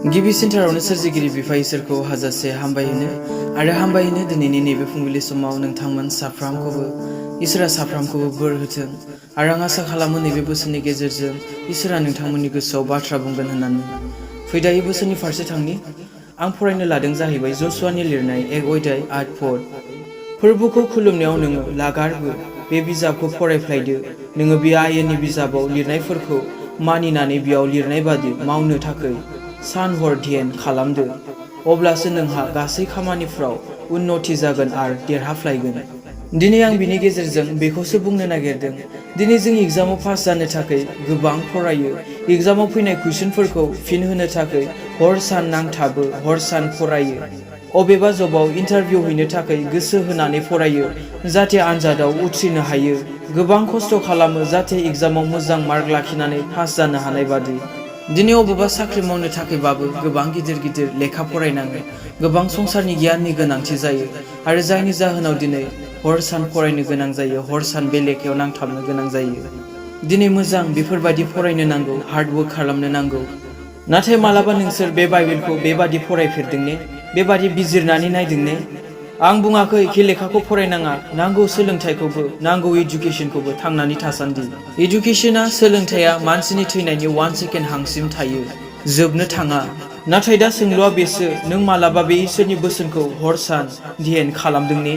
गिबि सेन्टारावनो सोरजिगिरि बिफा इसोरखौ हाजासे हामबायहोनो दिनैनि नैबे फुंबिलि समाव नोंथांमोन साफ्रामखौबो इसोरा साफ्रामखौबो बोर होथों आरो आं आसा खालामो नैबे बोसोरनि गेजेरजों इसोरा नोंथांमोननि गोसोआव बाथ्रा बुंगोन होननानै फैदायै बोसोरनि फारसे थांनि आं फरायनो लादों जाहैबाय जसुवानि लिरनाय 1 अध्याय 8 पद फोरबोखौ खुलुमनायाव नोङो लागारबो बे बिजाबखौ फरायफ्लायदो नोङो बे आयेननि बिजाबाव लिरनायफोरखौ मानिनानै बेयाव लिरनाय बादि मावनो थाखाय सान हर ध्यान खालामदो अब्लासो नोंहा गासै खामानिफ्राव उन्नति जागोन आरो देरहाफ्लायगोन। दिनै आं बिनि गेजेरजों बेखौसो बुंनो नागिरदों दिनै जों एग्जामाव पास जानो थाखाय गोबां फरायो एग्जामाव फैनाय कुइसनफोरखौ फिन होनो थाखाय हर सान नांथाबो हर सान फरायो अबेबा जबाव इन्टारभिउ हैनो थाखाय गोसो होनानै फरायो जाहाथे आनजादाव उथ्रिनो हायो गोबां खस्थ' खालामो जाहाथे एग्जामाव मोजां मार्क लाखिनानै पास जानो हानाय बादि दिनै अबेबा साख्रि मावनो थाखायबाबो गोबां गिदिर लेखा फरायनाङो गोबां संसारनि गियाननि गोनांथि जायो आरो जायनि जाहोनाव दिनै हर सान फरायनो गोनां जायो हर सान बे लेखायाव नांथाबनो गोनां जायो दिनै मोजां बेफोरबायदि फरायनो नांगौ हार्डवर्क खालामनो नांगौ नाथाय मालाबा नोंसोर बे बाइबेलखौ बेबादि फरायफेरदों ने बेबादि बिजिरनानै नायदों ने आं बुङाखै कि लेखाखौ फरायनाङा नांगौ सोलोंथाइखौबो नांगौ इडुकेसनखौबो थांनानै थासान्दि इडुकेसना सोलोंथाइया मानसिनि थैनायनि 1 सेकेन्ड हांसिम थायो जोबनो थाङा नाथाय दा सोंलुआ बेसो नों मालाबा बे इसोरनि बोसोनखौ हर सान ध्यान खालामदों ने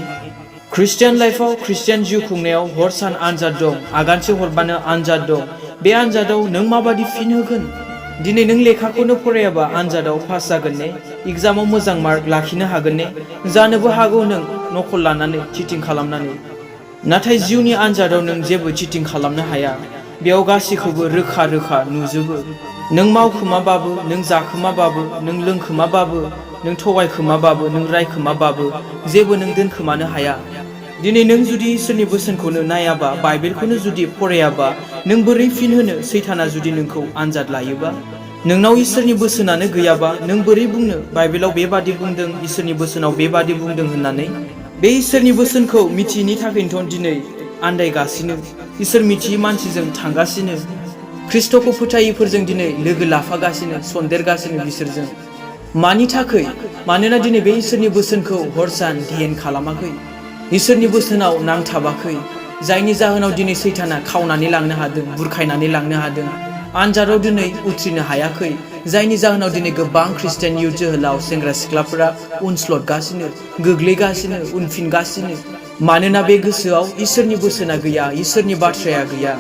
ख्रिस्टियान लाइफआव ख्रिस्टियान जिउ खुंनायाव हर सान आनजाद दं आगानसे हरबानो आनजाद दं बे आनजादाव नों माबादि फिन होगोन दिनै नों लेखाखौनो फरायाबा आनजादाव पास जागोन ने एग्जामाव मोजां मार्क लाखिनो हागोन ने जानोबो हागौ नों नकल लानानै चिटिं खालामनानै नाथाय जिउनि आनजादाव नों जेबो चिटिं खालामनो हाया बेयाव गासैखौबो रोखा नुजोबो नों मावखोमाबाबो नों जाखोमाबाबो नों लोंखोमाबाबो नों थगायखोमाबाबो नों रायखोमाबाबो जेबो नों दोनखोमानो हाया दिनै नों जुदि इसोरनि बोसोनखौनो नायाबा बाइबेलखौनो जुदि फरायाबा नों बोरै फिन होनो सैताना जुदि नोंखौ आनजाद लायोबा नोंनाव इसोरनि बोसोनानो गैयाबा नों बोरै बुंनो बाइबेलाव बेबादि बुंदों इसोरनि बोसोनाव बेबादि बुंदों होननानै बे इसोरनि बोसोनखौ मिथियैनि थाखायनोथ' दिनै आन्दायगासिनो इसोर मिथियै मानसिजों थांगासिनो ख्रिस्ट'खौ फोथायैफोरजों दिनै लोगो लाफागासिनो सन्देरगासिनो बिसोरजों मानि थाखाय मानोना दिनै बे इसोरनि बोसोनखौ हर सान ध्यान खालामाखै इसोरनि बोसोनाव नांथाबाखै जायनि जाहोनाव दिनै सैताना खावनानै लांनो हादों बुरखायनानै लांनो हादों आनजादाव दिनै उथ्रिनो हायाखै जायनि जाहोनाव दिनै गोबां ख्रिस्टियान इयुथ जोहोलाव सेंग्रा सिख्लाफोरा उनस्लदगासिनो गोग्लैगासिनो उनफिनगासिनो मानोना बे गोसोआव इसोरनि बोसोना गैया इसोरनि बाथ्राया गैया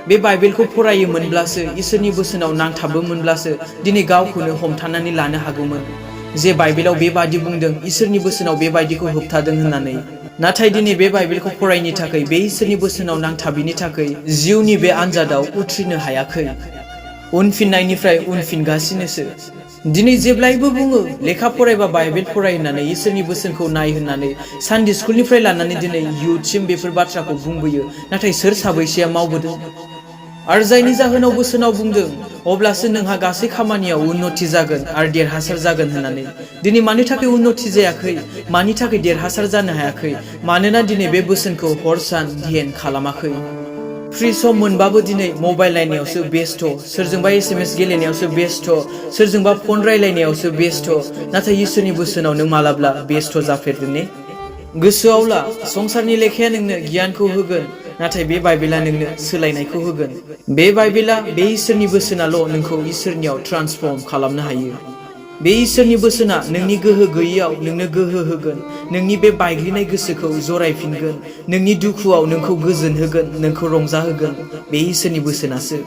बे बाइबेलखौ फरायोमोनब्लासो इसोरनि बोसोनाव नांथाबोमोनब्लासो दिनै गावखौनो हमथानानै लानो हागौमोन जे बाइबेलाव बेबादि बुंदों इसोरनि बोसोनाव बेबायदिखौ होबथादों होननानै नाथाय दिनै बे बाइबेलखौ फरायनो थाखाय बे इसोरनि बोसोनाव नांथाबिनि थाखाय जिउनि बे आनजादाव उथ्रिनो हायाखै उनफिननायनिफ्राय उनफिनगासिनोसो दिनै जेब्लायबो बुङो लेखा फरायबा बाइबेल फराय होननानै इसोरनि बोसोनखौ नाय होननानै सानडे स्कुलनिफ्राय लानानै दिनै इयुथसिम बेफोर बाथ्राखौ बुंबोयो नाथाय सोर साबैसेया मावबोदों आरो जायनि जाहोनाव बोसोनाव बुंदों अब्लासो नोंहा गासै खामानियाव उन्नति जागोन आरो देरहासार जागोन होननानै दिनै मानि थाखाय उन्नति जायाखै मानि थाखाय देरहासार जानो हायाखै मानोना दिनै बे बोसोनखौ हर सान ध्यान खालामाखै फ्रि सम मोनबाबो दिनै मबाइल नायनायावसो बेस्थ सोरजोंबा SMS गेलेनायावसो बेस्थ सोरजोंबा फन रायलायनायावसो बेस्थ नाथाय इसोरनि बोसोनाव नों मालाब्ला बेस्थ जाफेरदों ने गोसोआव ला संसारनि लेखाया नोंनो गियानखौ होगोन नाथाय बे बाइबेला नोंनो सोलायनायखौ होगोन बे बाइबेला बे इसोरनि बोसोनाल' नोंखौ इसोरनियाव ट्रान्सफर्म खालामनो हायो बे इसोरनि बोसोना नोंनि गोहो गैयैयाव नोंनो गोहो होगोन नोंनि बे बायग्लिनाय गोसोखौ जरायफिनगोन नोंनि दुखुआव नोंखौ गोजोन होगोन नोंखौ रंजाहोगोन बे इसोरनि बोसोनासो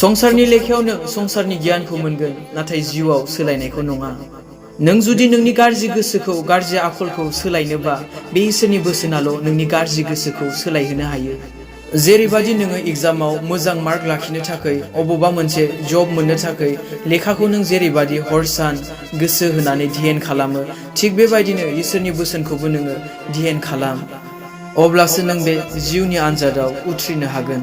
संसारनि लेखायाव नों संसारनि गियानखौ मोनगोन नाथाय जिउआव सोलायनायखौ नङा नों जुदि नोंनि गाज्रि गोसोखौ गाज्रि आखलखौ सोलायनोबा बे इसोरनि बोसोनाल' नोंनि गाज्रि गोसोखौ सोलायहोनो हायो जेरैबादि नोङो एग्जामाव मोजां मार्क लाखिनो थाखाय अबेबा मोनसे जब मोननो थाखाय लेखाखौ नों जेरैबादि हर सान गोसो होनानै ध्यान खालामो थिग बेबायदिनो इसोरनि बोसोनखौबो नोङो ध्यान खालाम अब्लासो नों बे जिउनि आनजादाव उथ्रिनो हागोन।